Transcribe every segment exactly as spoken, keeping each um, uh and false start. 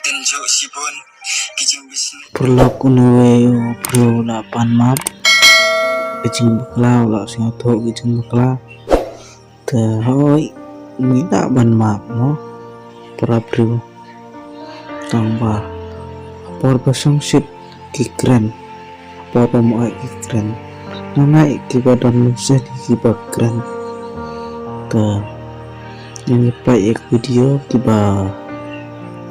Tynjuh shibun ki jingbishni. Paralok, une uwei u briew u la pan map ki jingbakla, u la sngewthuh ki jingbakla. Te hooid, ngi la ban map mo, para briew. Tang ba por ba shong shit ki kren, por ba mo ai ki kren, nga ngai kiba don message kiba kren. Te ngi pynlait ïa ki video kiba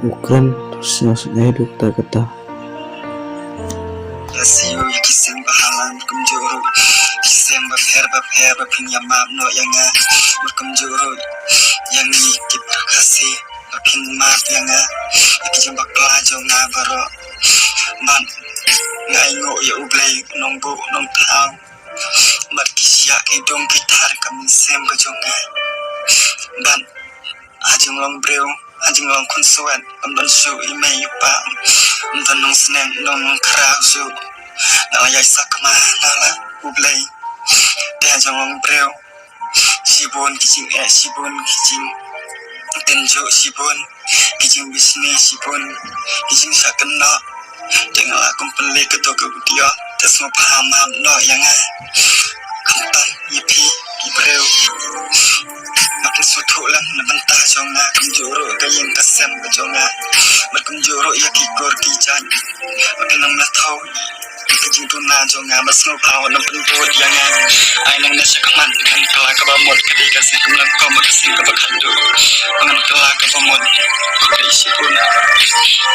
u kren, to sngewsih ïa duk ta kata. Ïa siew ïa ki seng ba halang kumjuh ruh, ki seng ba pher ba pher ba phin ïa map noh ïa nga, ba kumjuh ruh ïa ngi ki para Khasi ba phin map ïa nga, ïa ki jingbakla jong nga baroh. Bad nga ainguh ïa U Blei, Nongbuh Nongthaw, bad ki shiah ki dong ki thar ka mynsiem ka jong nga. Bad ha jinglong briew, ha jinglong khunswet, ym don shuh i mei i pa, ym don nongsneng nongkhraw shuh. Nga la ïaid sakma na la U Blei. Te ha jinglong briew, shibun ki jingeh, shibun ki jingtynjuh, shibun ki jingbishni, shibun ki jingshah kynnoh. Te nga la kum pynleit kato ka video, te sngewbha map noh ïa nga. Khamtam ïa phi ki briew. Nga pynsuhthuh lang na bynta jong nga, kumjuh ruh ka ïing ka sem ka jong nga, bad kumjuh ruh ïa ki kur ki jaiñ. Ba phin ym la thaw ïa ka jingduna jong nga, bad sngewbha wat nym pynbud ïa nga. Ai nangne shakhmat, ba ngan kylla kaba mut, ka dei ka seng kaba nyngkong bad ka seng kaba khatduh. Ba ngan kylla kaba mut. Khublei shibun.